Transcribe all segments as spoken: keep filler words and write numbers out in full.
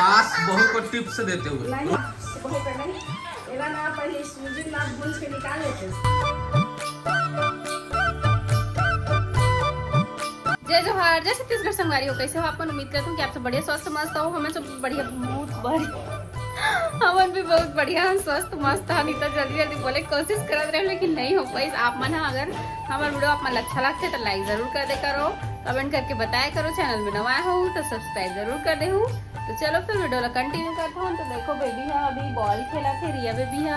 सास बहू को टिप्स देते हुए। नहीं, बहू का नहीं। एला ना पहले सूजी ना भूंज के निकाल लेते। जय जोहार, जय छत्तीसगढ़ संगवारी हो। कैसे हो आप मन? उम्मीद करता हूँ कि आप सब बढ़िया, स्वस्थ, मस्त हो। हमें सब बढ़िया, बहुत बढ़िया। हमन भी बहुत बढ़िया, स्वस्थ, मस्त हन। इतना जल्दी जल्दी बोले कोशिश करत रहे, लेकिन नहीं हो पाइस। आप मन ह अगर हमर वीडियो आप मन ल अच्छा लगथे तो लाइक जरूर कर दे करो, कमेंट करके बताया करो। चैनल में नवा हो तो सब्सक्राइब जरूर कर दे हो। तो चलो फिर वीडियो ला कंटिन्यू करता हूँ। तो देखो बेबी ह अभी बॉल खेलत हे, रिया बेबी ह।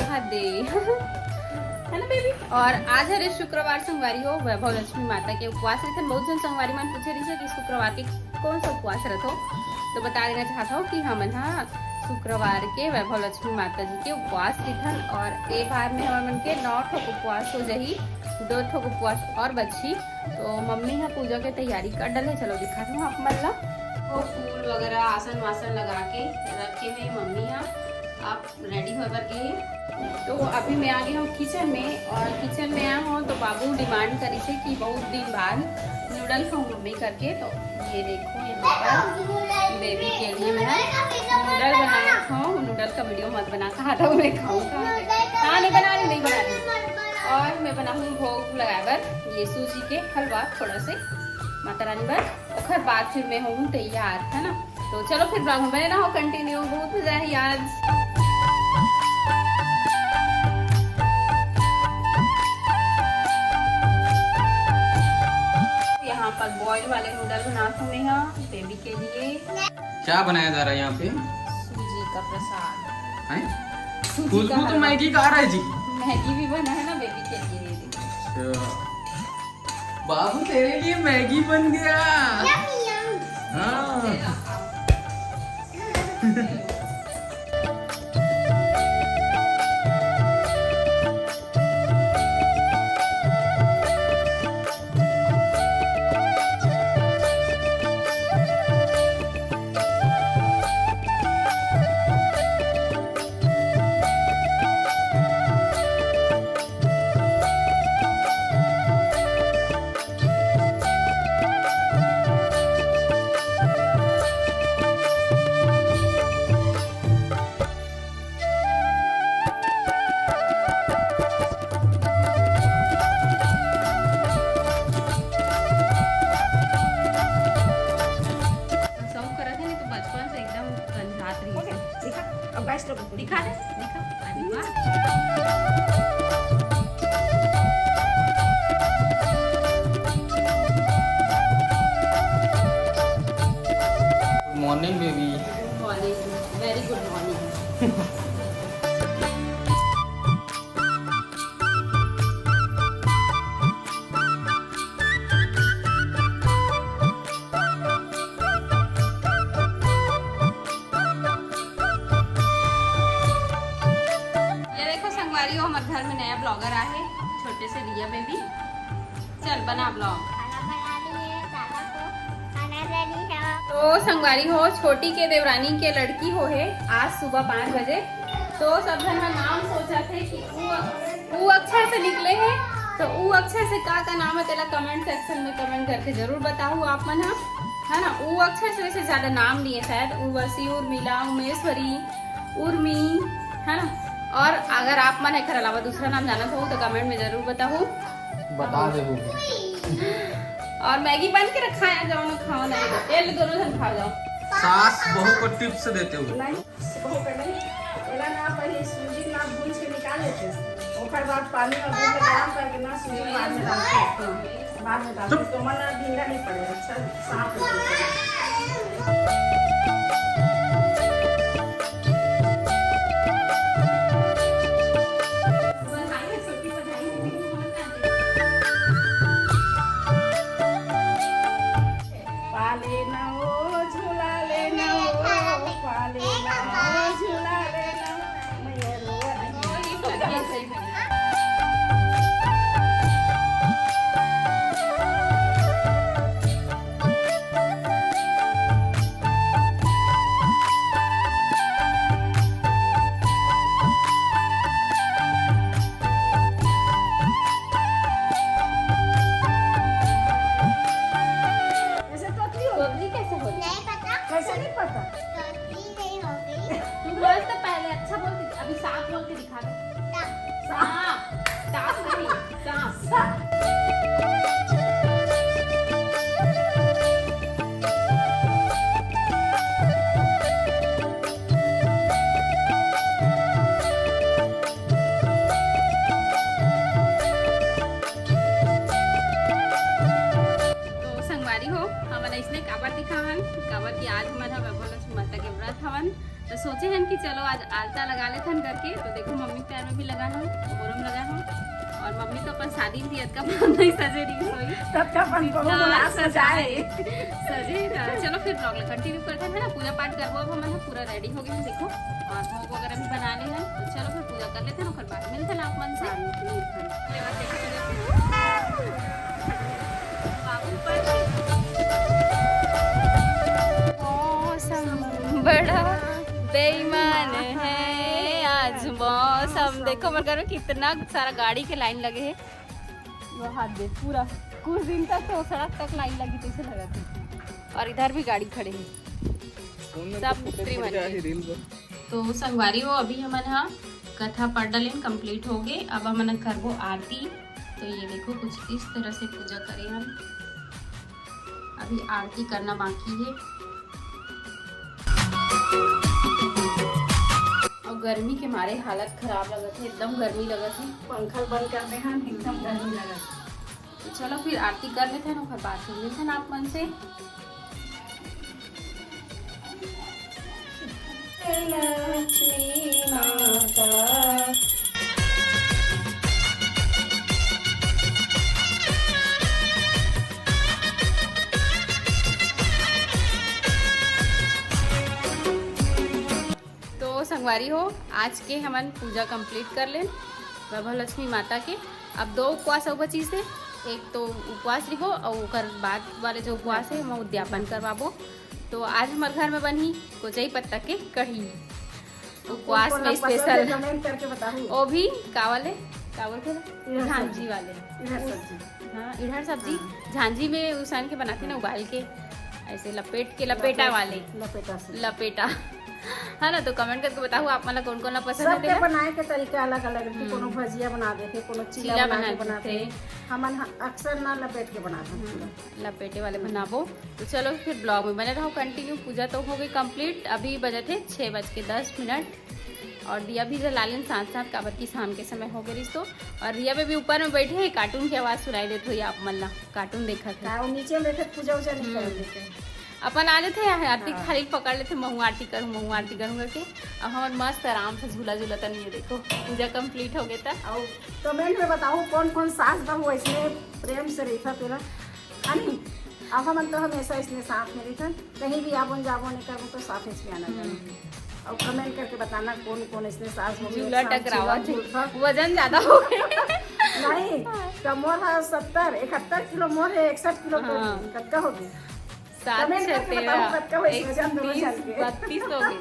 हाँ दे। है ना बेबी? और आज हरे शुक्रवार संगवारी हो, वैभव लक्ष्मी माता के उपवास रहिथन। बहुत झन संगवारी मन पूछे रहिसे कि शुक्रवार के कौन सा उपवास रहिथे, तो बता देना चाहत हूँ कि हमन ह शुक्रवार के वैभव लक्ष्मी माता जी के उपवास रहिथन। और ए बार में हमन के नौ ठोक उपवास हो जाही, दो ठोक उपवास और बचही। तो मम्मी ह पूजा के तैयारी कर डले, चलो दिखात हूँ आप मन ला। वो फूल वगैरह आसन वासन लगा के रखे हुए मम्मी ह। आप रेडी होए बर गे। तो अभी मैं आ गई हूँ किचन में, और किचन में आया हूँ तो बाबू डिमांड करिसे कि बहुत दिन बाद नूडल खाऊँ मम्मी करके। तो ये देखो, यहाँ पर बेबी के लिए मैं नूडल बनाया हूँ। नूडल का वीडियो मत बना, कहा था मैं खाऊँ, कहा था। हाँ, नहीं बना रही, नहीं बना रही। और मैं बनाऊँ भोग लगाए बर ये सूजी के हलवा थोड़ा से माता रानी बर, ओखर बाद फिर मैं होहूँ तैयार, है ना। तो चलो फिर ब्लॉग में बने रहो, कंटिन्यू, बहुत मजा है आज। यहाँ पर बॉयल वाले नूडल बनात हूँ मैं यहाँ बेबी के लिए। क्या बनाया जा रहा है यहाँ पे? सूजी का प्रसाद। हैं? सूजी का खुशबू तो हलवा। मैगी का आ रहा है जी। मैगी भी बना है ना बेबी के लिए, ये देखो। अच्छा। बाबू, तेरे लिए मैगी बन गया। यम, यम। हाँ। शौक करत है, नहीं तो बचपन से एकदम गंजात रही। हो गया? दिखा, अब गैस रोको। दिखा दे, दिखा। अरे वाह। Good morning, baby. Good morning, very good morning. ये देखो संगवारी हो, हमर घर में नया ब्लॉगर आहे, छोटे से रिया बेबी। चल बना ब्लॉग। खाना बना लिए, दादा को खाना रेडी है। तो संगवारी हो, छोटी के देवरानी के लड़की हो है, आज सुबह पाँच बजे। तो सब झन मन नाम सोचत हे कि उ, उ अक्षर से निकले हे, तो उ अक्षर से का का नाम है, तेला कमेंट सेक्शन में कमेंट करके जरूर बताहू आप मन ह, है ना। उ अक्षर से वैसे ज्यादा नाम नहीं है शायद, उर्वशी, उर्मिला, उमेश्वरी, उर्मी, है ना। और अगर आप मन एकर अलावा दूसरा नाम जानत हो तो कमेंट में जरूर बताहू। बता देबो। और मैगी बन के रखा है, जाओ ना खाओ ना, ये लो दोनों जन खा जाओ। सास बहू को टिप्स देते हुए। नहीं, बहू का नहीं, एला ना पहले सूजी ना भूंज के निकाल लेते हैं, ओकर बाद पानी और दूध में गरम करके ना सूजी बाद में डालते हैं। हाँ, बाद में डालते हैं, तो मन ना भींगा नहीं पड़ेगा, अच्छा साफ हो जाएगा। बधाई है, छोटी बधाई है। पाले ना ओ, झूला ले ना ओ, पाले ना ओ, झूला ले ना ओ, मैया रो रही। गलती नहीं हो गई। तू मस्त पहले अच्छा बोल के, अभी सांप बोल के दिखा दो। सांप। सांप, सांप नहीं, सांप। तो संगवारी हो, हमन अइसने काबर दिखावन, काबर कि आज हमन ह वैभव लक्ष्मी माता के व्रत हवन, तो सोचे हन कि चलो आज आलता लगा लेथन करके। तो देखो, मम्मी पैर में भी लगा हूँ, गोरम लगा हूँ, और मम्मी तो अपन शादी में भी अतका बार नहीं सजे रही सोई। तब का अपन बहू जितना मन आज सजाए। सजे। सजे, तो चलो फिर vlog ला continue करथन, है ना? पूजा पाठ करबो अब हमन ह, पूरा ready हो गए हैं, देखो, और भोग वगैरह भी बना ले हैं। तो चलो फिर पूजा कर लेथन, ओकर बाद मिलथन आप मन से। मौसम बड़ा बेईमान है आज। मौसम देखो, मगर कितना सारा गाड़ी के लाइन लगे है। वो हाथ दे, पूरा कुछ दिन तक तो सड़क तक लाइन लगी, जैसे लगा थी। और इधर भी गाड़ी खड़े हैं। सब मिस्त्री मन के। तो संगवारी हो, अभी हमन ह कथा पढ़ डालेन, complete हो गए। अब हमन ह करबो आरती। तो ये देखो, कुछ इस तरह से पूजा करे हम। अभी आरती करना बाकी है। और गर्मी के मारे हालत खराब लगत है, एकदम गर्मी लगत है। पंखा बंद कर दे हन, एकदम गर्मी लगत है। तो चलो फिर आरती कर लेथन, ओकर बाद फिर मिलथन आप मन से। लक्ष्मी माता। तो संगवारी हो, आज के हमन पूजा complete कर लेन वैभव लक्ष्मी माता के। अब दो उपवास अउ बचिस हे, एक तो उपवास रिहो अउ ओकर बाद वाले जो उपवास हे, ओमा उद्यापन करवाबो। तो आज हमर घर में बनही कोचई पत्ता के कढ़ी, उपवास में special। कमेंट करके बताहू। वो भी का वाले, का बोलथे ना? झांझी वाले। इधर सब्जी। हाँ, इधर सब्जी। हाँ। झांझी में उसान के बनाथे ना, उबाल के, ऐसे लपेट के, लपेटा वाले। लपेटा से। लपेटा। है ना, तो कमेंट करके बताहू आप मन ला कौन कौन ला पसंद है सबके तेला। बनाए के तरीका अलग अलग रहिथे। हम्म। कोनो भजिया बना देथे, कोनो चीला चीला बना के बना बनाथे। देथे। हमन ह-, अक्सर ना लपेट के बनाथन हम्म, पूरा। लपेटे वाले बनाबो। तो चलो फिर vlog में बने रहो continue। पूजा तो हो गई complete, अभी बजत हे छः बज के दस मिनट और दिया भी जला लेन साथ साथ, काबर कि शाम के समय हो गए रिस तो। और रिया बेबी ऊपर में बैठे हे, cartoon के आवाज सुनाई देत होई आप मन ला, cartoon देखत हे। हाँ, वो नीचे में बैठे पूजा उजा नहीं हम्म। करन देते। अपन आ लेथे, आरती हाँ। खाली पकड़ लेथे, महू आरती करूँ, महू आरती करूँ करके। अब हमर मस्त आराम से झूला झूला तनी, ये देखो पूजा complete हो गए था। और comment में बताओ कौन कौन सास बहू ऐसे प्रेम से रहिथन तेला, है नी? अब हमन तो हमेशा इसने साथ में रहिथन, कहीं भी आबो न जाबो नहीं करबो तो साथ में आना हम्म। जाना। और comment करके बताना कौन कौन इसने सास बहू झूला एक साथ टकरावा झूला झूल था। वजन ज्यादा हो गए। नहीं, कमोर है सत्तर, इकहत्तर किलो मोर है, इकसठ किलो तो हाँ। कतका हो गया? सात comment छः करके तेरह, बताओ, कतका होइस एक वजन दोनों तीस, जन के? बत्तीस हो गई।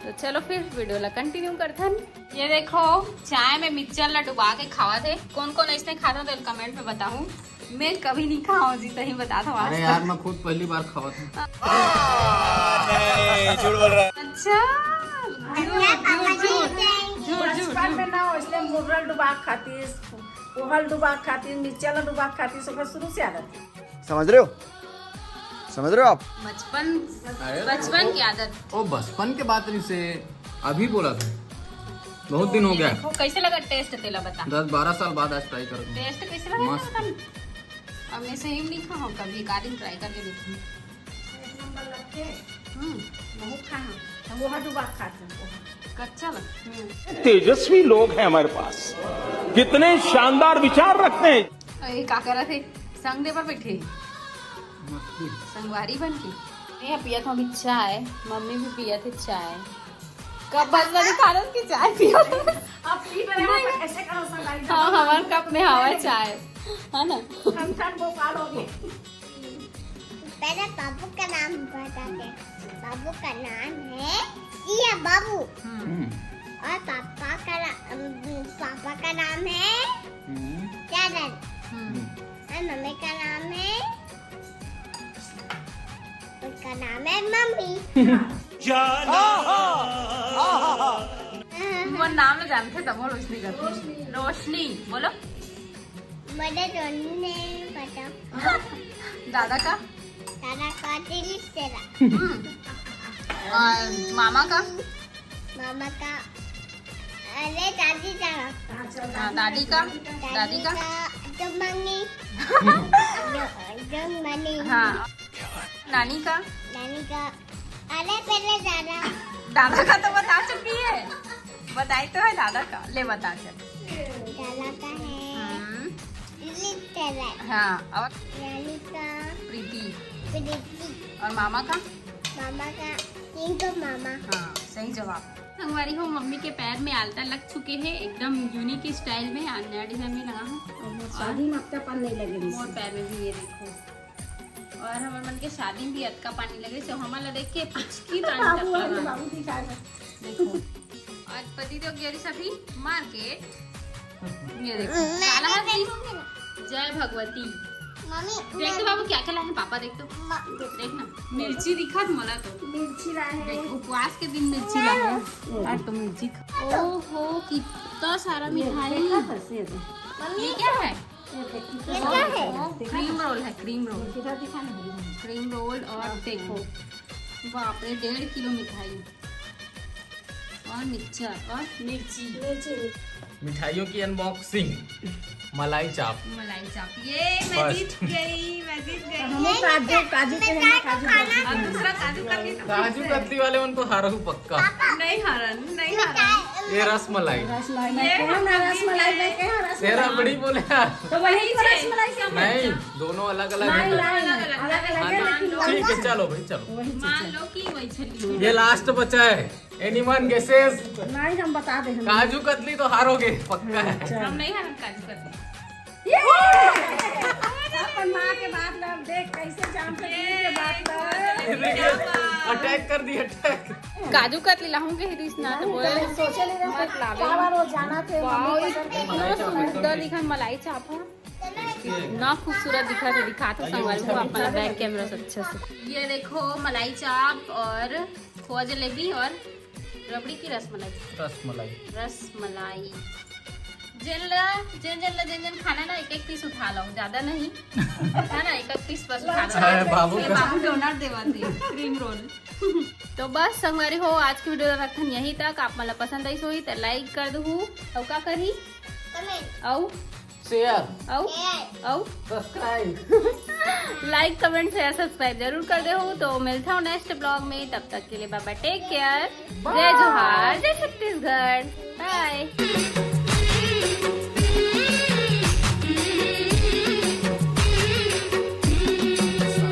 तो चलो फिर video ला continue करथन। ये देखो, चाय में मिक्सचर ला डुबा के खावत हे। कौन कौन ऐसने खाथो तो comment में बताहू। मैं कभी नहीं खाऊं जी, तहीं बता दो आज अरे यार, तक। मैं खुद पहली बार खावत हूँ। नहीं, झूठ बोल रहा है। अच्छा, झूठ, झूठ, झूठ, झूठ, झूठ, बचपन में झूठ। ना, इसलिए मुर्रा डुबा खातीस, पोहा डुबा खातीस, मिर्चा ला डुबा खातीस, ओकर शुरू से आदत है। समझ रहे हो? समझ रहे हो आप? बचपन, अरे, बचपन ओ, की आदत। ओ, बचपन के बात नहीं से अभी बोला था, बहुत दिन हो गया। वो कैसे लगा taste, तेला बता। दस बारह साल बाद आज try करो। Taste कैसे लगा मस्त। बता। अब मैं सही में नहीं खाऊँ, कभी एक आध दिन try करके देखूँ। एक नंबर लगते। हम्म। बहुत खाना। हम वो डुबा खाते हैं, वो। कच्चा लगता। हम्म। तेजस्वी लोग हैं हमारे पास, कितने शानदार विचार रखते हैं। ए, का करत हे? संग दे बर बैठे। मस्ती। संगवारी बन के। ए, पियत हूँ अभी चाय, मम्मी भी पियत हे चाय। कब बस वाली खा रहे हो कि चाय पियो? अब पी रहे हो, नहीं। तो ऐसे करो, संगवारी हाँ, बन हमारे के। कप में हवा चाय, है ना? ठंड ठंड बोकाल हो गए। पहले बाबू का नाम बता दे। बाबू का नाम है सिया बाबू। हम्म। और पापा का ना-, अम, पापा का नाम है हम्म। चरण। हम्म। और मम्मी का नाम है उसका नाम है मम्मी। मोर नाम ल जानथे त बोल, रोशनी करथे। रोशनी, बोलो। मुझे रोशनी नहीं पता। दादा का? दादा का दिलीप तेरा। हम्म। और मामा का? मामा का, अरे दादी का। हाँ, दादी का? दादी दादी का? का जमनी। जमनी। हाँ। नानी का? नानी का, अरे पहले दादा। दादा का तो बता चुकी है, बताई तो है दादा का, ले बता चल। दादा का है हम्म। दिलीप तेरा। हाँ, और? नानी का प्रीति। प्रीति। और मामा का? मामा का, इनको मामा। हाँ, सही जवाब। संगवारी हो, मम्मी के पैर में आलता लग चुके हैं, एकदम यूनिक स्टाइल में, नया डिजाइन में लगा हूँ। और शादी में अतका पानी नहीं लगे मोर पैर में भी, ये देखो। और हमर मन के शादी में भी अतका पानी लगे, तो हमन ला देख के पुचकी पानी तक बाबू, लगा। बाबू दिखा रहे। देखो, आज पति देव गए रहिस अभी मार्केट। ये देखो, काला हर दिन। जय भगवती। मम्मी, देख तो बाबू, क्या क्या लाए हैं पापा, देख तो। देख ना, मिर्ची दिखत मोला तो। मिर्ची लाए हैं। देख, उपवास के दिन मिर्ची लाए हैं। आज तो मिर्ची खा। ओहो, कितना सारा मिठाई। देखा फंसे है। ये क्या है? ये क्या है? क्रीम रोल है, क्रीम रोल। क्रीम रोल और देखो, बाप रे, डेढ़ किलो मिठाई और मिक्सचर और मिर्ची। मिठाइयों की अनबॉक्सिंग, मलाई चाप। मलाई चाप, ये मैं first। जीत गई, मैं जीत गई। हम काजू, काजू के हैं ना, काजू कतली। और दूसरा काजू कतली। काजू कतली वाले मन तो हारहू पक्का। नहीं हारन, नहीं हारन। ये रसमलाई। रसमलाई, ये मैं कहा ना, रसमलाई, मैं कहा ये रसमलाई। रबड़ी बोले यार। तो वही तो रसमलाई से नहीं, दोनों अलग अलग नहीं, है। नहीं, अलग अलग है, हाँ, लेकिन ठीक है, चलो भाई, चलो। वही चीज मान है। लो कि वही छली। ये लास्ट बचा है। Anyone guesses? नहीं, हम बता दे, हम काजू कतली तो हारोगे, पक्का है। अच्छा। हम नहीं हारन काजू कतली। ये! अपन माँ के बात ला, देख कैसे जाम से दूर के बात ला। ये देखिए, अटैक कर दी, अटैक। काजू कतली लाहूं के ही दिस ना तो बोले। पहले सोचे नहीं रहते, मत लावे। क्या बार वो जाना थे, वाओ, मम्मी पसंद है। इतना सुंदर दिखा मलाई चाप है। इतना खूबसूरत दिखा थे, दिखा तो संगवारी हो अपना बैक कैमरा से अच्छा से। ये देखो मलाई चाप और खोआ जलेबी और रबड़ी की रसमलाई। रसमलाई। रसमलाई। जेन ला, जेन जेन ला, जेन जेन खाना ना, एक एक पीस उठा लो, ज्यादा नहीं। है ना, एक एक पीस बस उठा लो। अरे बाबू ये का। बाबू डोनर देवा थे, क्रीम रोल। तो बस संगवारी हो, आज की वीडियो रखन यहीं तक। आप मन ला पसंद आइस होही त लाइक कर दहू, अउ का करही? कमेंट। अउ? शेयर। अउ? शेयर। अउ? सब्सक्राइब। लाइक, कमेंट, शेयर, सब्सक्राइब जरूर कर देहू। तो मिलता हूँ नेक्स्ट ब्लॉग में, तब तक के लिए बाय बाय, टेक केयर, जय जोहार, जय छत्तीसगढ़, बाय।